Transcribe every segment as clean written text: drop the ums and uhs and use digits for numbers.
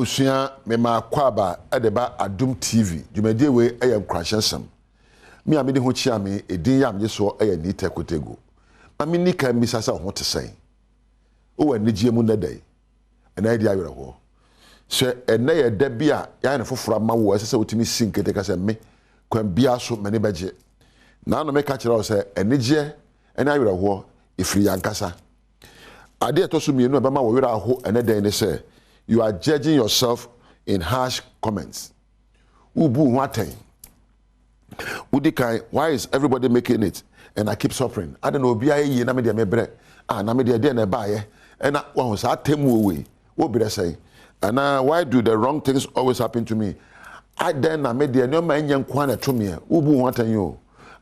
Abusua, mema akwaaba de ba Adom TV. Dwumadie wei yɛ nkuranhyɛ nsɛm. Me a medi ho kyea me, edin yi a megye soɔ yɛ Anita Kotegu. Ma menni kan mmisa sɛ wo ho te sɛn? Wowɔ anigyeɛ mu nnɛ da yi? Ɛnna adi awerɛhoɔ. Sɛ ɛnnɛ yɛ da bi a yɛayɛ no foforɔ ama wo a, ɛsɛ sɛ wotumi si nkete ka sɛ, Me, kwan biara so m'ani bɛgye. Naano meka kyerɛɛ wo sɛ anigyeɛ ne awerɛhoɔ, ɛfiri yɛn ankasa. Adeɛ a ɛtɔ so mmienu a ɛbɛma wo werɛ aho ɛnnɛ da yi ne sɛ, you are judging yourself in harsh comments. Worebu wo ho atɛn. Wodi kan, why is everybody making it and I keep suffering? Adɛn na obiara yɛ yie na me deɛ mebrɛ? Ah, na me deɛ deɛ na ɛbaeɛ? Ɛna wahu saa atemmuo wei, wobrɛ sɛn? Anaa why do the wrong things always happen to me? Adɛn na me deɛ nneɛma a ɛnyɛ nko ara na ɛto meɛ? Wobu wo ho atɛn o.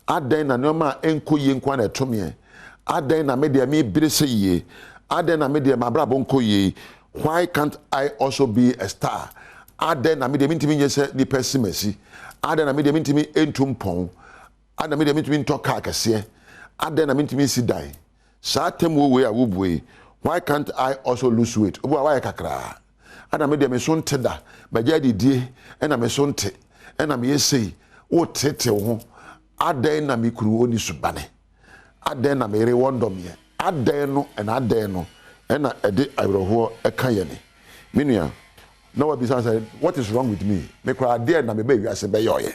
Adɛn na nneɛma a ɛnkɔ yie nko ara na ɛto meɛ? Adɛn na me deɛ mebrɛ sɛ yie? Adɛn na me deɛ m'abrabɔ nkɔ yie? Why can't I also be a star? Adɛn na me deɛ mentumi nyɛ sɛ nnipa asimasi? Adɛn na me deɛ mentumi ntu mpɔn? Adɛn na me deɛ mentumi ntɔ kaa kɛseɛ? Adɛn na mentumi nsi dan? Saa atemmuo wei a wobue yi, why can't I also lose weight? Obi wɔ a wayɛ kakraa. Adɛn na me deɛ me so nte da? Magya adidie ɛna me so nte, ɛna meyɛ sei. Woteetee wo ho. Adɛn na me kunu ɔnni subane? Adɛn na me yere wɔndɔ meɛ? Adɛn no na adɛn no na ɛde awerɛhoɔ ka yɛne? Me nua, na wabisa sɛ, What is wrong with me? Me koraa deɛn na mebaa wiase bɛyɔeɛ?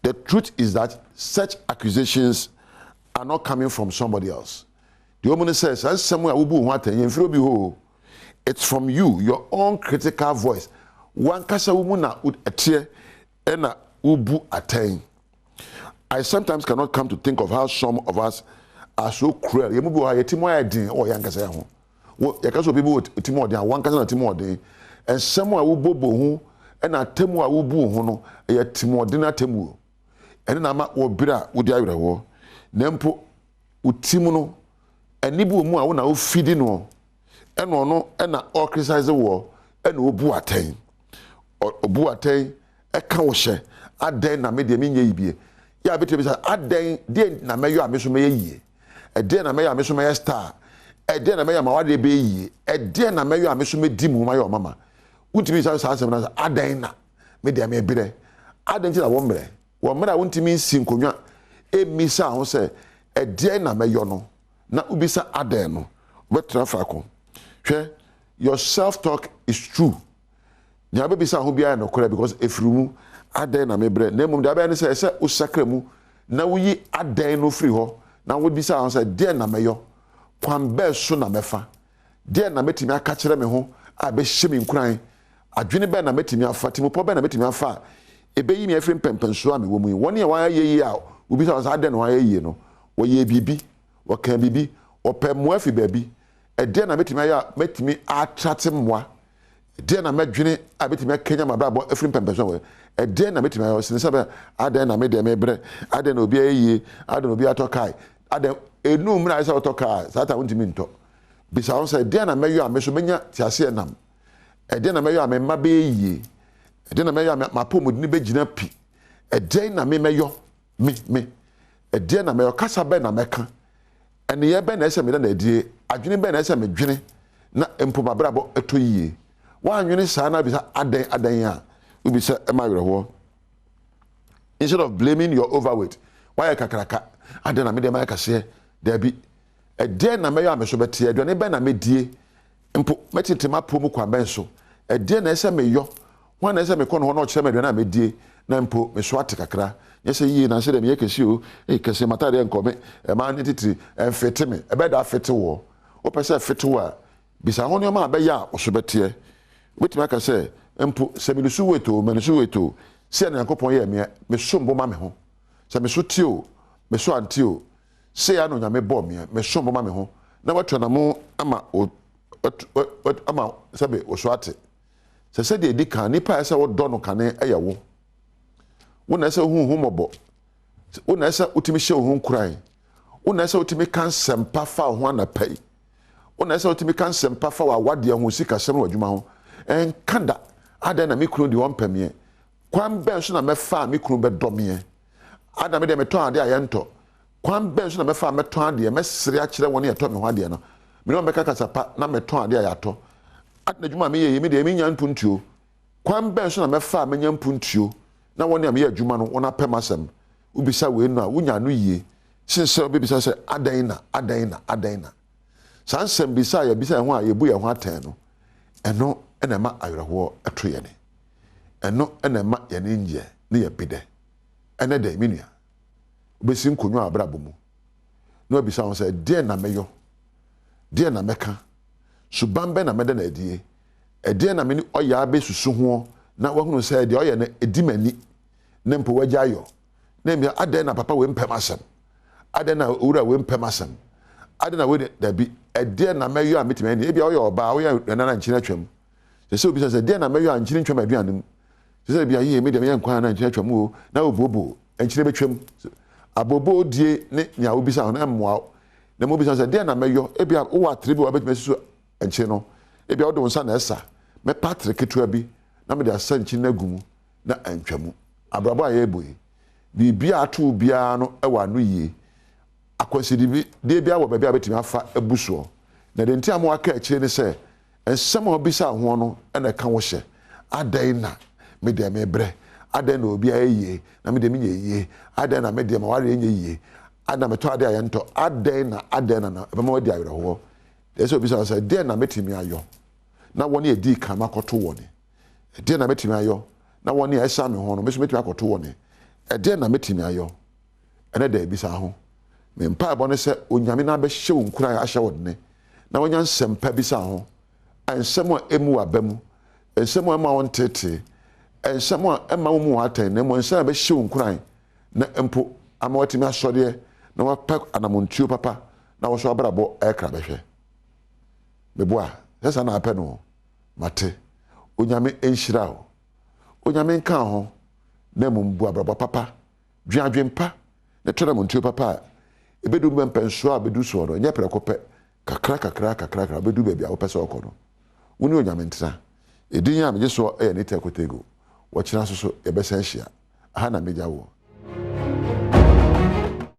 The truth is that such accusations are not coming from somebody else. Deɛ ɛwɔ mu ne sɛ, saa nsɛm a wobu wo ho atɛn yi, ɛmfiri obi hɔ o. It's from you, your own critical voice. W'ankasa wo mu na ɛteɛ na wobu atɛn. I sometimes cannot come to think of how some of us are so cruel. Yɛn mu bi wɔ hɔ a, yɛn ti mu ayɛ den wɔ yɛn ankasa yɛn ho. Wo, yɛka sɛ obi bi wɔ ti mu ɔden a, wɔn ankasa na ti mu ɔden. Nsɛm a wobobɔ ho na atemmu a wobu wo ho no, ɛyɛ timuɔden atemmuo. Ɛno na ama wɔ bere a wodi awerɛhoɔ. Na mpo, wo ti mu no, ani bi wɔ mu a wo na wofidi noɔ, ɛna ɔno na ɔrecriticize woɔ, ɛna ɔbu atɛn. Ɔbu atɛn ɛka wo hyɛ, adɛn na me deɛ menyɛ yi bie? Yɛ a bɛtumi bisa, adɛn, deɛ na mɛyɔ a me so mɛyɛ yie? Ɛdeɛn na mɛyɔ a me so mɛyɛ star? Ɛdeɛn na mɛyɔ a m'awadeɛ bɛyɛ yie? Ɛdeɛn na mɛyɔ a me so mɛdi mu mayɛ ɔmama? Wontumi nsa saa asɛm no sɛ, adɛn na me deɛ mebrɛ? Adɛn nti na wɔmmerɛ? Wɔ mmerɛ a wontumi nsi nkonnwa mmisa ho sɛ, ɛdeɛn na mɛyɔ no, na wobisa adɛn no, wobɛtena faako. Hwɛ, your self-talk is true. Nea wobɛbisa ho biara yɛ nokorɛ because ɛfiri wo mu. Adɛn na mebrɛ? Na mmom deɛ wobɛyɛ ne sɛ, ɛsɛ sɛ wosakra mu na woyi adɛn no firi hɔ na wobisa ho sɛ, deɛn na mɛyɔ? Kwan bɛn so na mɛfa? Deɛn na mɛtumi aka akyerɛ me ho a ɛbɛhyɛ me nkuran? Adwene bɛn na mɛtumi afa? Timupɔ bɛn na mɛtumi afa a ɛbɛyi me afiri mpɛnpɛnsoɔ a mewɔ mu yi? Wɔn a wɔayɛ yie a wobisa wɔn sɛ adɛn na wɔayɛ yie no, wɔyɛɛ biribi, wɔkaa biribi, wɔpɛɛ mmoa firi baabi. Ɛdeɛn na mɛtumi ayɛ a mɛtumi atrate mmoa? Ɛdeɛn na mɛdwene a ɛbɛtumi akanyan m'abrabɔ afiri mpɛmpɛnsoɔ a mewɔ yi? Ɛdeɛn na mɛtumi ayɛ? Sene sɛ bɛ, adɛn na me deɛ mebrɛ? Adɛn na obiara yɛ yie? Adɛn na obiara tɔ kae? Adɛn, ɛnnu mmerɛ a ɛsɛ sɛ wotɔ kaa a, saa ta wontumi ntɔ. Bisa wo ho sɛ, ɛdeɛn na mɛyɔ a me nso mɛnya teaseɛnam? Ɛdeɛn na mɛyɔ a me mma bɛyɛ yie? Ɛdeɛn na mɛyɔ a m'apɔmuden bɛgyina pi? Ɛdeɛn na me mɛyɔ? Me, me. Ɛdeɛn na mɛyɔ? Kasa bɛn na mɛka? Nneyɛɛ bɛn na ɛsɛ sɛ meda no adie? Adwene bɛn na ɛsɛ sɛ medwene na mpo m'abrabɔ tɔ yie? Woannwene saa na wobisa adɛn adɛn a, wobisa ma awerɛhoɔ. Instead of blaming your overweight, woayɛ kakraka, adɛn na medeɛ mayɛ kaseɛ? Daabi. Ɛdeɛn na mɛyɔ a me so bɛteɛ? Aduane bɛn na mɛdie? Mpo mɛtete m'apɔw mu kwan bɛn so? Ɛdeɛn na ɛsɛ sɛ meyɔ? Hwan na ɛsɛ sɛ mekɔ ne hɔ na ɔkyerɛ me aduane a mɛdie na mpo me so ate kakra? Nyɛ sɛ yie na sɛdeɛ meyɛ kɛse o, ei kɛse m'atadeɛ nkɔ me, ɛmaa ne titiri, ɛmfete me. Ɛbɛyɛ dɛ afete woɔ. Wopɛ sɛ ɛfete wo a, bisa ho nneɛma a bɛyɛ a wo so bɛteɛ. Wobɛtumi aka sɛ, Mpo sɛ melusu weight o, manlusu weight o, sei na Nyankopɔn yɛɛ meɛ, mesom bo ma me ho. Sɛ me so te o, me so ante o, Sei ara na Onyame bɔɔ meɛ, mesom bo ma me ho, na watu anamon ama wo, watu, watu, ama sɛbe wo so ate. Sɛ sɛdeɛ ɛdi kan, nipa a ɛsɛ wodɔ no kane yɛ wo. Wo na ɛsɛ wohu wo ho mmɔbɔ. Wo na ɛsɛ wotumi hyɛ wo ho nkuran. Wo na ɛsɛ wotumi ka nsɛmpa fa wo ho anapa yi. Wo na ɛsɛ wotumi ka nsɛmpa fa w'awadeɛ ho, sikasɛm ne w'adwuma ho. Ɛnka da, adɛn na me kunu deɛ ɔmpɛ meɛ? Kwan bɛn so na mɛfa a me kunu bɛdɔ meɛ? Adɛn na me deɛ metɔn adeɛ a yɛntɔ? Kwan bɛn so na mɛfa a mɛtɔn adeɛ, mɛsere akyerɛ wɔn a ɛtɔ me hɔ adeɛ no? Me ne wɔn bɛka kasa pa na metɔn adeɛ a yɛatɔ. Adɛn na adwuma a meyɛ yi, me deɛ mennya mpuntuo? Kwan bɛn so na mɛfa a mɛnya mpuntuo na wɔn a meyɛ adwuma no wɔapɛ m'asɛm? Wobisa wei no a, wonya ano yie sen sɛ wobɛbisa sɛ adɛn na, adɛn na, adɛn na. Saa nsɛmbisa a yɛbisa yɛn ho a yɛbu yɛn ho atɛn no, ɛno na ɛma awerɛhoɔ to yɛn. Ɛno na ɛma yɛn ani nnyeɛ na yɛbi dɛ. Ɛnnɛ da yi, me nua, wobɛsi nkonnwa wɔ abrabɔ mu na wabisa wo ho sɛ, Deɛn na mɛyɔ? Deɛn na mɛka? Suban bɛn na mɛda no adie? Ɛdeɛn na me ne ɔyaa bɛsusu hoɔ na wahunu sɛ deɛ ɔyɛ no ɛdi m'ani na mpo wagya ayɔ? Na mmea, adɛn na papa wei mpɛ m'asɛm? Adɛn na owura wei mpɛ m'asɛm? Adɛn na wei de, dabi, ɛdeɛn na mɛyɔ a mɛtumi ayɛ ni? Ebia woyɛ ɔbaa, woyɛ aduane na nkyene atwam. Sɛ sɛ obisa sɛ, deɛn na mɛyɔ a nkyene ntwam aduane mu? Sɛ sɛ ebia, yie, me deɛ meyɛ nkwan a na nkyene atwam o, na wobooboo, nkyene bɛtwam. Abooboo die ne nea wobisa ho no ɛmmoa wo. Na mmom wobisa sɛ, deɛn na mɛyɔ? Ebia wowɔ atere bi a wobɛtumi asi so nkyene no. Ebia wode wo nsa na ɛsa. Mɛpa atere ketewa bi na mede asa nkyene no agu mu na antwa mu. Abrabɔ a yɛrebɔ yi, biribi a ato wo biara no wɔ ano yie. Akwansideɛ biara wɔ baabi a wobɛtumi afa abu soɔ. Na deɛ nti a ama woaka akyire ne sɛ, nsɛm a wobisa ho no na ɛka wo hyɛ. Adɛn na me deɛ mebrɛ? Adɛn na obi ayɛ yie na me deɛ menyɛ yie? Adɛn na me deɛ m'awareɛ nyɛ yie? Adɛn na metɔ adeɛ a yɛntɔ? Adɛn na adɛn na na ɛbɛma woadi awerɛhoɔ? Deɛ ɛsɛ sɛ wobisa wo sɛ, deɛn na mɛtumi ayɔ na wɔn a ɛdii kan makɔto wɔn? Ɛdeɛn na mɛtumi ayɔ na wɔn a ɛsiane me ho no, me nso mɛtumi akɔto wɔn? Ɛdeɛn na mɛtumi ayɔ? Ɛnɛ da bisa ho. Me mpaebɔ ne sɛ Onyame no abɛhyɛ wo nkuran ahyɛ wo dene na wanya nsɛm pa bisa ho, nsɛm a ɛmmu w'aba mu, nsɛm a ɛmma wo nteetee, nsɛm a ɛmma wo mmu wo atɛn, na mmom nsɛm a ɛbɛhyɛ wo nkuran na mpo ama watumi asɔreɛ na wapɛ anamontuo papa na wo nso abrabɔ ɛrekra bɛhwɛ. Meboa, sɛ saa na apɛ no, mate. Onyame nhyira wo. Onyame nka wo ho na mmom bu abrabɔ papa, dwen adwen pa na tu anamontuo papa a ɛbɛdu mpɛnpɛnsoɔ a wobɛdu soɔ no, ɛnyɛ prɛko pɛ, kakra kakra kakra kakra wobɛdu baabi a wopɛ sɛ wokɔ no. Wo ne Onyame ntena. Edin a megye soɔ yɛ Anita Kotego. Wɔkyena nso so yɛbɛsan ahyia. Aha na megya woɔ.